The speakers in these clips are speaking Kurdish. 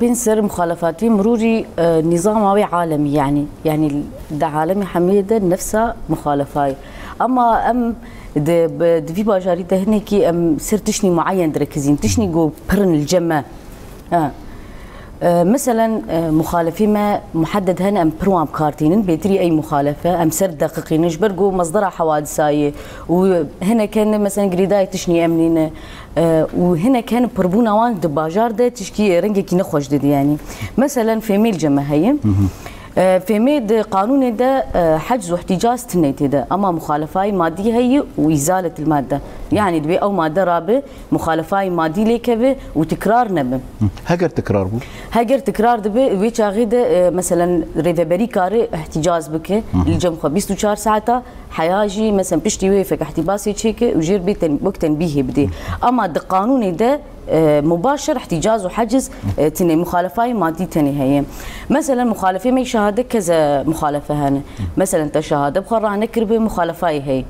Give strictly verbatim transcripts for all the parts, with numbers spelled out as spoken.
Ên ser muxalefatî mirûrî, e, nîzama wê alemî, yanî, yanî di alemê hemiyê de nefsa muxalefayê. Ama em di, bi, di vî bajarî de hinekî em ser tiştî mueyen direkizîn, tiştî ku pirin li cem me. Ha. E, meselen, e, muxalefî me muhedded hene, em pir wan bi kar tînin, bêtirî ey muxalefe, em ser deqiqînin, ji ber ku mezdera hewadisa ye û hinek hene, meselen, girêdayê tiştî emnî ne. E, û hinek hene pirbûna wan di bajar de tişkî rengekî nexweş didî, yanî. Meselen, fêmê li cem me heye. E, fêmê di qanûnê de, e, hecz û ihticaz tune tê de, ama muxalefayê madî heye û îzaletil madde. Yanî, divê ew madde rabe, muxalefayê madî lê keve û tikrar nebe. Hı. Heger tikrar bû? Heger tikrar dibe, wê çaxê de, e, meselen, rêveberî kare ihticaz bike, Hı hı. li cem xwe bîst û çar saeta, heya jî, meselen, piştî wê fek ihtîbasê çêke û jêr bê ten-, wek tenbîhê bidê. Ama di qanûnê de, e, mubaşir ihticaz û heciz, e, tine, muxalefayê madî tenê heye. Meselen, muxalefê me şehade keze muxalefe hene. Meselen, te şehade bi xwe ranekiribe, muxalefayê heye.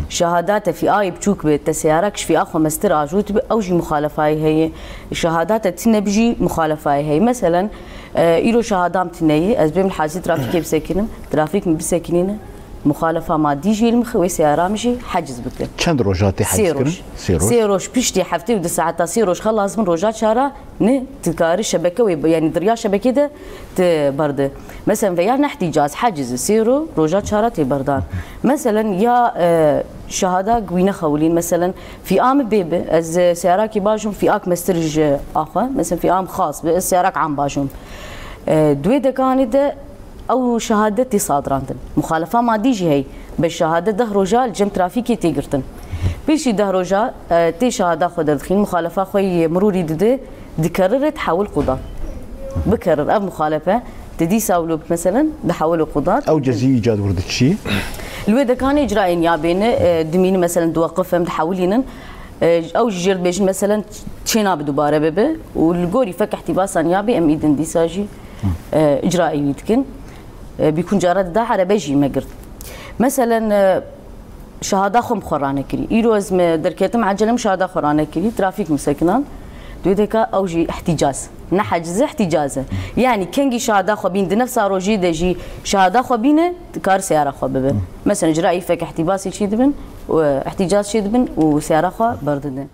Şehada te fîayê biçûk be, te seyarak ji fîa xwe mestir ajot be, ew jî muxalefayê heye. Şehada te tine bi jî muxalefayê heye. Meselen, e, îro şehadam tine ye, ez bêm li hacî trafîkê bisekinim, trafîk min bisekinîne, muxalefa madî jî li min xe, wê seyara min jî heciz bike. Çend roja tê Sê heciz kirin? roj. Sê roj. Sê roj piştî heftê û du saeta, sê roj xelas bin, roja çara ne, tu karî şebeke wê, yanî di riya şebekê de tu berde. Meselen, veya nehtîcaz, heciz, sê ro, roja çara tê berdan. Meselen, ya, e, şehada wî nexewilîn, meselen, fîa min bê bi, ez, e, seyarakî bajom, fîak mestir ji a xwe, meselen, fîa min xas bi, ez seyarak am bajom. E, di wê dekanê de ew şehadet tê sadirandin. Muxalefa madî jî heye. Be şehadet deh roja li cem trafîkê tê girtin. Piştî deh roja, e, tê şehada xwe derdixîn, muxalefa xwe yê mirûrî dide, dikeriret hewil qudat. Bikerir ev muxalefe, te dîsa wilo, meselen, di hewil qudat. Ew cezî îcad wir diçî? Li wê dekanê icraê niyabê ne, e, dimînin, meselen, diweqifin, dihewilînin. E, ew jî jêr dibêjin, meselen, çênabe dubare bibe û li gorî fek ihtîbasa niyabê em îdin dîsa jî, e, icraê wî dikin. E, bîkun cara dida erebe jî me girt. Meselen, e, şehada xwe min xwe ranekirî. Îro ez me derketim, ecele min şehada xwe ranekirî. Trafîk min sekinan. Dê deka ew jî ihtîcaz. Ne heciz e, ihtîcaz e. Yanî kengî şehada xwe bîn, di nefsa rojê de jî şehada xwe bîne, dikar seyara xwe bibe. Meselen, icraê fek ihtîbasê çê dibin, û, e, ihtîcaz çê dibin û seyara xwe berdidin.